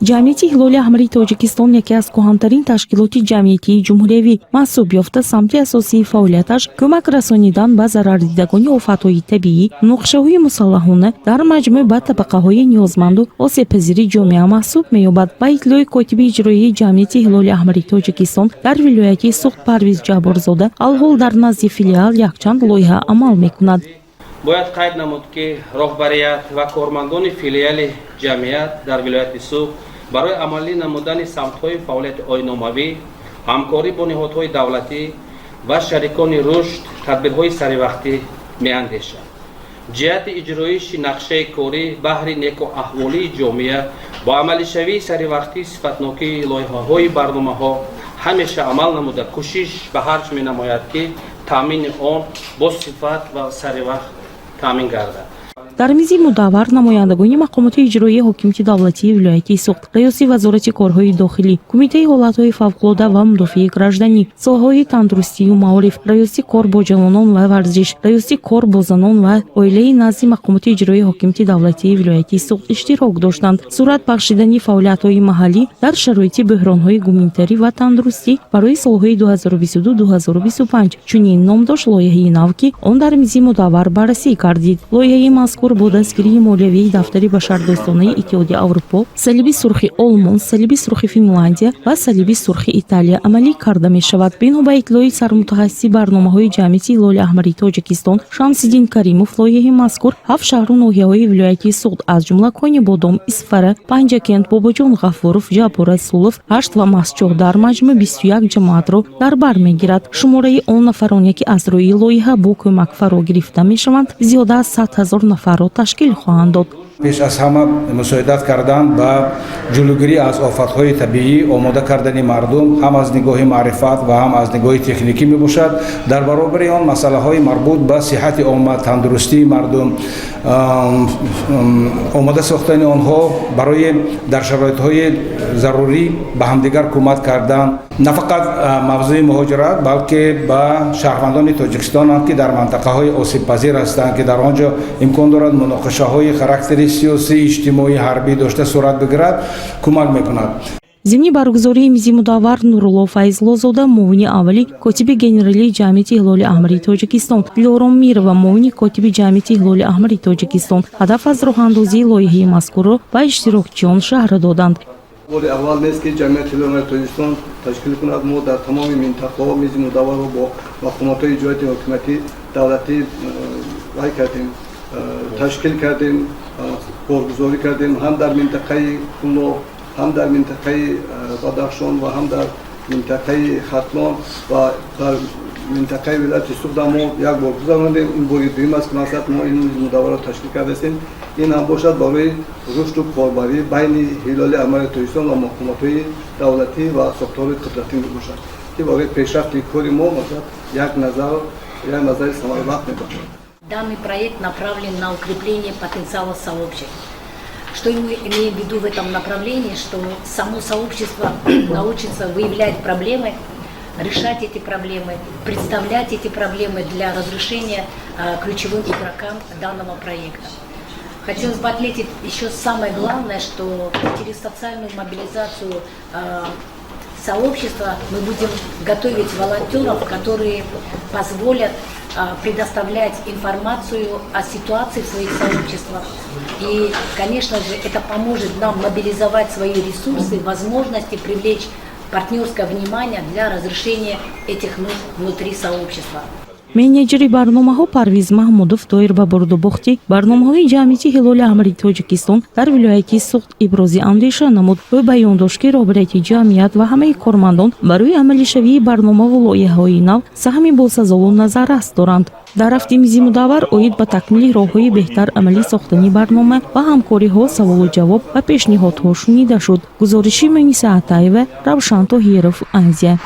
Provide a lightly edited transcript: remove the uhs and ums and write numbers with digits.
Ҷамъияти Ҳилоли Аҳмари Тоҷикистон яке аз кӯҳантарин ташкилоти ҷамъиятии ҷумҳуриявӣ маҳсуб ёфта, самти асосии фаъолияташ кӯмак расонидан ба зарардидагони офатҳои табиӣ, муноқишаҳои мусаллаҳона, дар маҷмӯъ ба табақаҳои ниёзманду осебпазири ҷомеа маҳсуб меёбад. Ба иттилои котиби иҷроияи Ҷамъияти Ҳилоли Аҳмари Тоҷикистон дар вилояти Суғд Парвиз Ҷабборзода, алҳол дар назди филиал якчанд лоиҳа амал мекунад. Бояд қайд намуд, ки роҳбарият ва кормандони филиали ҷамъият дар вилояти Суғд барои амалӣ намудани самтҳои фаъолияти оинномавӣ, ҳамкорӣ бо ниҳодҳои давлатӣ ва шарикони рушд тадбирҳои саривақтӣ меандешад. Ҷиҳати иҷроиши нақшаи корӣ баҳри некуаҳволии ҷомеа бо амалишавии саривақтии сифатнокии лоиҳаҳои барномаҳо ҳамеша амал намуда, кӯшиш ба харҷ менамояд, ки таъмини он бо сифат ва саривақт таъмин гардад. Дар мизи мудаввар намояндагони мақомоти иҷроияи ҳокимияти давлатии вилояти Суғд, раёси Вазорати корҳои дохилӣ, Кумитаи ҳолатҳои фавқулода ва мудофиаи гражданӣ, соҳаҳои тандурустию маориф, раёси кор бо ҷавонон ва варзиш, раёси кор бо занон ва оилаи назди мақомоти иҷроияи ҳокимияти давлатии вилояти Суғд иштирок доштанд. Суръат бахшидани фаъолиятҳои маҳаллӣ дар шароити бӯҳронҳои гуманитарӣ ва тандурустӣ барои солҳои 2022-2025, чунин ном дошт лоиҳаи нав, ки он дар мизи мудаввар баррасӣ гардид. Лоиҳаи мазкур бо дастгирии молиявии Дафтари башардӯстонаи Иттиҳоди Аврупо, Салиби Сурхи Олмон, Салиби Сурхи Финландия ва Салиби Сурхи Италия амалӣ карда мешавад. Бино ба иттилои сармутахассиси барномаҳои Ҷамъияти Ҳилоли Аҳмари Тоҷикистон Шамсиддин Каримов, лоиҳаи мазкур ҳафт шаҳру ноҳияҳои вилояти Суғд, аз ҷумла Конибодом, Исфара, Панҷакент, Бобоҷон Ғафуров, Ҷаббор Расулов, Ҳашт ва Мастчоҳ, дар маҷмӯъ 21 ҷамоатро дар бар мегирад. Шумораи он нафароне, ки аз рӯи лоиҳа бо кӯмак фаро гирифта мешаванд, зиёда аз 100 000 нафарро ташкил хоҳанд дод. Пеш аз ҳама мусоидат кардан ба ҷилавгирӣ аз офатҳои табиӣ, омода кардани мардум ҳам аз нигоҳи маърифат ва ҳам аз нигоҳи техникӣ мебошад. Дар баробари он масъалаҳои марбут ба сиҳати омма, тандурустии мардум, омода сохтани онҳо барои дар шароитҳои зарурӣ ба ҳамдигар кӯмак кардан, на фақат мавзӯи муҳоҷират, балки ба шаҳрвандони Тоҷикистон ҳам, ки дар мантақаҳои осебпазир ҳастанд, ки дар он ҷо имкон дорад муноқишаҳои характери сиёсӣ, иҷтимоӣ, ҳарбӣ дошта сурат бигирад, кӯмак мекунад. Зимни баргузории мизи мудаввар Нурулло Файзуллозода, муовини аввали котиби генералии Ҷамъияти Ҳилоли Аҳмари Тоҷикистон, Дилором Мирова, муовини котиби Ҷамъияти Ҳилоли Аҳмари Тоҷикистон, ҳадаф аз роҳандозии лоиҳаи мазкурро ба иштирокчиён шарҳ доданд. Бори аввал нест, ки Ҷамъияти Ҳилоли Аҳмари Тоҷикистон ташкил кунад. Мо дар тамоми минтақаҳо мизи мудавварро бо мақомотҳои иҷроияти ҳокимияти давлатӣ вай кардем, ташкил кардем, коргузорӣ кардем, ҳам дар минтақаи Кӯлоб, ҳам дар минтақаи Бадахшон ва ҳам дар минтақаи Хатлон ва дар минтақаи вилояти Суғд мо як бор гузарондем. Ин бори дуюм аст, ки мақсад мо ин мизи мудавварро ташкил кардаистем. Ин ҳам бошад барои рушду корбарӣ байни Ҳилоли Аҳмари Тоҷикистон ва мақомотҳои давлатӣ ва сохторҳои қудратӣ мебошад, ки барои пешрафти кори мо масалан як назар, як назари самарабахш мебошад. Данный проект направлен на укрепление потенциала сообществ. Что мы имеем в виду в этом направлении? Что само сообщество научится выявлять проблемы, решать эти проблемы, представлять эти проблемы для разрешения ключевым игрокам данного проекта. Хотелось бы отметить еще самое главное, что через социальную мобилизацию сообщества мы будем готовить волонтеров, которые позволят предоставлять информацию о ситуации в своих сообществах. И, конечно же, это поможет нам мобилизовать свои ресурсы, возможности привлечь партнерское внимание для разрешения этих нужд внутри сообщества. Менеҷери барномаҳо Парвиз Маҳмудов доир ба бурдубохти барномаҳои Ҷамъияти Ҳилоли Аҳмари Тоҷикистон дар вилояти Суғд ибрози андеша намуд. Ӯ баён дошт, ки роҳбарияти ҷамъият ва ҳамаи кормандон барои амалишавии барномаву лоиҳаҳои нав саҳми босазову назаррас доранд. Дар рафти мизи мудаввар оид ба такмили роҳҳои беҳтар амалӣ сохтани барнома ва ҳамкориҳо саволу ҷавоб ва пешниҳодҳо шунида шуд. Гузориши Муниса Атаева, Равшан Тоҳиров, Азия.